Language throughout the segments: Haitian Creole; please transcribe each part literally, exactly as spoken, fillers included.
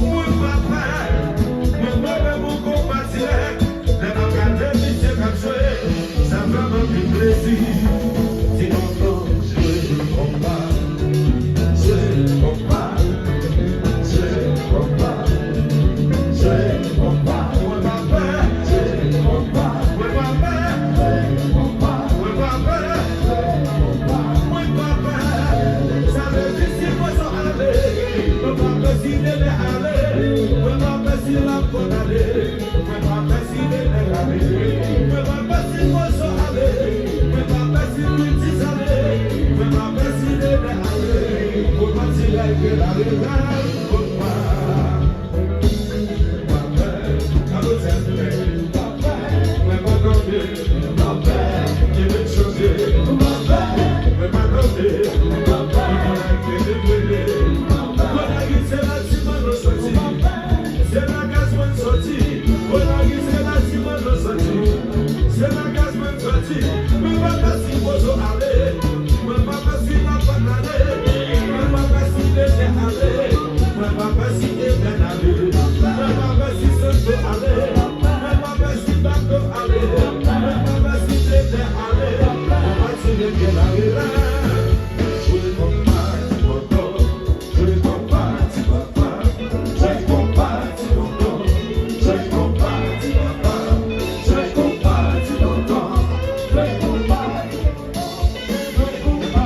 Mwen pa pè, mwen pa pè pou konpa dirèk. Lè m ap gade misye k ap jwe, sa fè m anpil plezi. Ti tonton, jwe konpa, jwe konpa, jwe konpa, jwe konpa. Mwen pa pè, jwe konpa, mwen pa pè, jwe konpa, mwen pa pè, jwe konpa, mwen pa pè. Sa vle di si pozo ale, mwen pa pè si Dede ale, mwen pa pè si Lapòt ale, mwen pa pè si Dede ale, mwen pa pè si pozo ale, mwen pa pè si Wiltis ale, mwen pa pè si Dede ale. Mwen pa ti lè ke la revèl konpa. Mwen pa pè si pozo ale, mwen pa pè si Lapòt ale, mwen pa pè si Dede ale, mwen pa pè si Edèn ale, mwen pa pè si Santo ale, mwen pa pè si Bato ale, mwen pa pè si Dede ale. Mwen pa ti lè ke la revèl. Jwe konpa, ti tonton. Jwe konpa, ti papa. Jwe konpa, ti tonton. Jwe konpa, ti papa. Jwe konpa, ti tonton. Jwe konpa, ti tonton. Jwe konpa.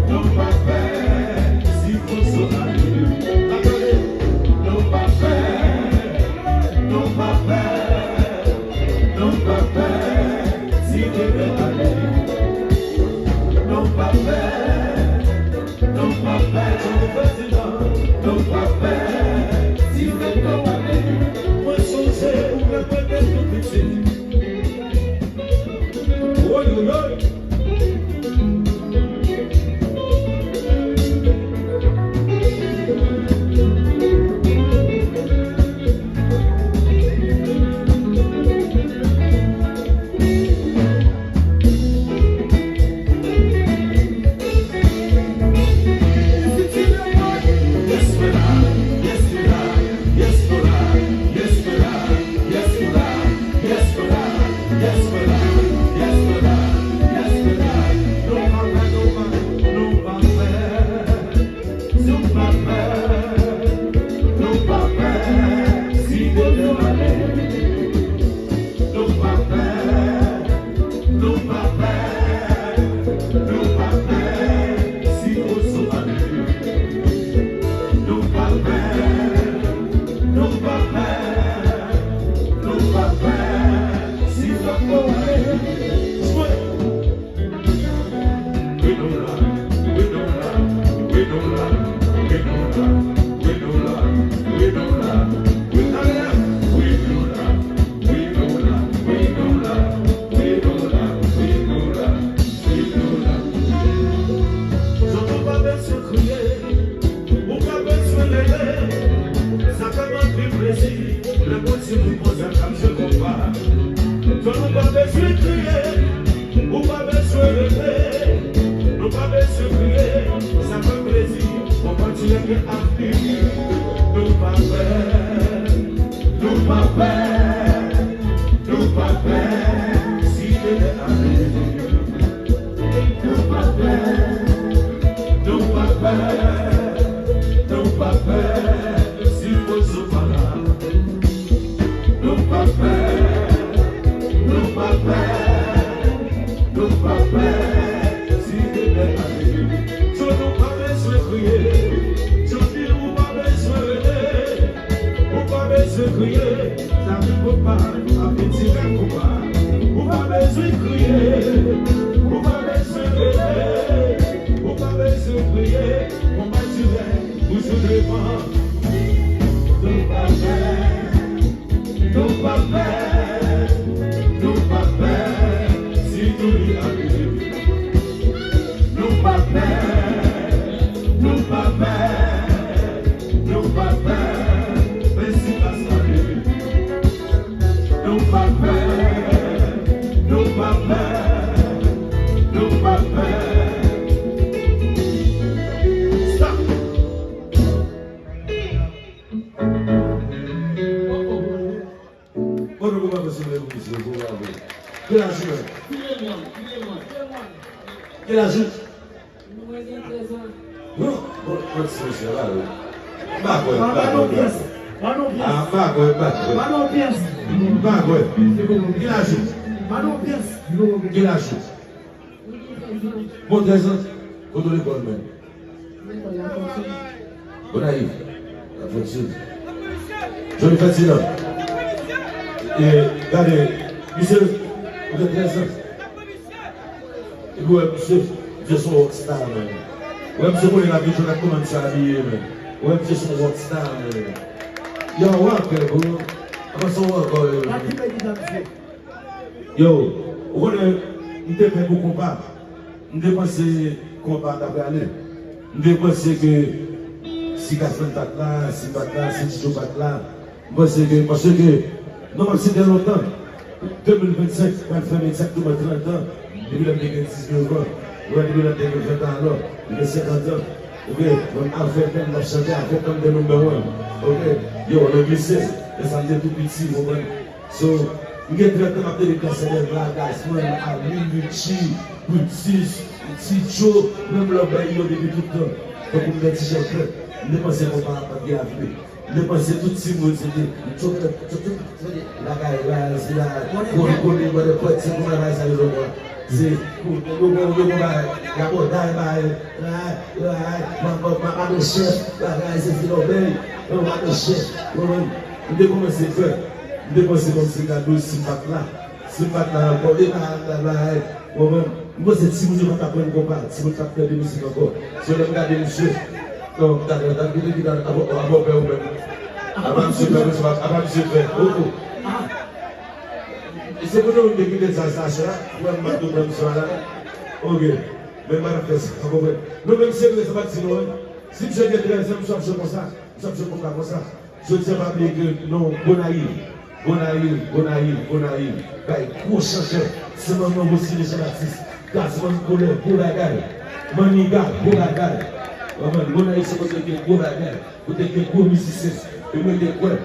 Nou pa pè, si Franso ale. Atande, nou pa pè, nou pa pè, nou pa pè, si Bebe ale. Nou pa pè, nou pa pè, nou prezidan, nou pa pè, si Beto ale. Mwen sonje ou te mete tou piti. Woyoyoy! Nou pa pè, nou pa pè, nou pa pè, si Franso ale. Nou pa pè, nou pa pè, nou pa pè, si Franco ale. Jwe! Zòt ou pa bezwen kriye, ou pa bezwen rele, sa fè m anpil plezi lè m wè timoun konsa k ap jwe konpa. Zòt ou pa bezwen kriye, ou pa bezwen rele, nou pa bezwen kriye, sa fè m plezi, konpa dirèk ap vini, nou pa pè. Nou pa pè, nou pa pè, si Bebe ale. Nou pa pè, nou pa pè, nou pa pè, si Franso pa la. Nou pa pè, nou pa pè, nou pa pè, si Bebe ale. Jòdi ou pa bezwen kriye, jòdi ou pa bezwen rele. Ou pa bezwen kriye, sa vin konpa, ap vin dirèk konpa. Ou pa bezwen kriye, ou pa bezwen rele, ou pa bezwen kriye, konpa dirèk, toujou devan. Nou pa pè, nou pa pè, nou pa pè, si tou li ale. Nou pa pè, nou pa pè, nou pa pè, men si Franco ale. Nou pa pè, nou pa pè, nou pa pè. Stop! Bon, nou konn pa fè soulye pou misye, bon, bravo. Ki laj ou menm? Ki laj ou? Mwen gen trèz an. Non, bon, bon, se misye la, wi. M pa kwè, m pa kwè, m pa kwè. Ah, m pa kwè, m pa kwè. M pa kwè. Ki laj ou? Ki laj ou? Bon, trèz an. Kote w lekòl menm? Gonayiv. Lafontyèn. Joli fèt sila. E, gade, misye, ou gen trèz an. Epi w wè misye, misye se yon rockstar, man. Ou wè misye konnen lavi jwenn ak kòman misye abiye, man. Ou wè misye se yon rockstar, man. Yo, w ap fè, bro. Apa se yon ankò, yo. Yo, ou konnen, m te pè pou konpa. M te panse konpa t ap rale. M te panse ke si Kasman pa t la, si m pa t la, si Tito pa t la, m panse ke, paske, non, m ap site lontan. De mil vennsenk pral fè egzakteman trant an depi lè m te gen diznèf an. Ou wè, depi lè m te gen ven an, alò, m gen senkant an. Oke, mwen ap fè fèm, m ap chante avèk kòm de number one. Oke, yo, lè misye, lè sa m te tou piti, w konprann? So, m gen trant an, m ap tande Kasman, Lagaz, mwen, Ali, Richie, Brutus, Ti Joe, menm lè w bay yo depi tout tan. Tankou m gen ti jan krèk, m te panse konpa pa t gen avni. M te panse tout timoun se te tchok, tchok, tchok, tchok, lakay, la, sila, kole, kole, mwen, pòt, se konsa bagay sa yo jwenn mwen. Se pou yo bon, yo bon bagay, rabòday bagay, ray, ray, mama, mama de chèf, bagay, se ti lòbèy, yo mama de chèf, yo bon. M te kòmanse fè, m te panse kòmsi gade si m pa t la, si m pa t la ankò, e bagay, bagay, yo bon. M panse timoun yo pa t ap pran konpa, timoun t ap pèdi mizik ankò. Se lè m gade misye, non, m ta, ta, ta, ta, ta, ta, apa, apa, apa, apa, apa, misye fè, apa, misye fè, oh, oh. E se pou nou menm ki te sa, sa, sa, pou m pa tou pran misyon la. Ok. Men m pa fè sa, w konprann? Nou menm serye, sa pa ti non, wi. Si misye gen trèz an, misye ap jwe konsa, misye ap jwe konpa konsa. Jodi a, pa bliye ke non, Gonayiv, Gonayiv, Gonayiv, Gonayiv, bay gwo chantè, se manman Rosine Jean Baptiste, Gazman Kolè, gwo bagay, Maniga, gwo bagay. Manman, Gonayiv se kote gen gwo bagay, kote gen gwo mizisyen, e mwen te kwè.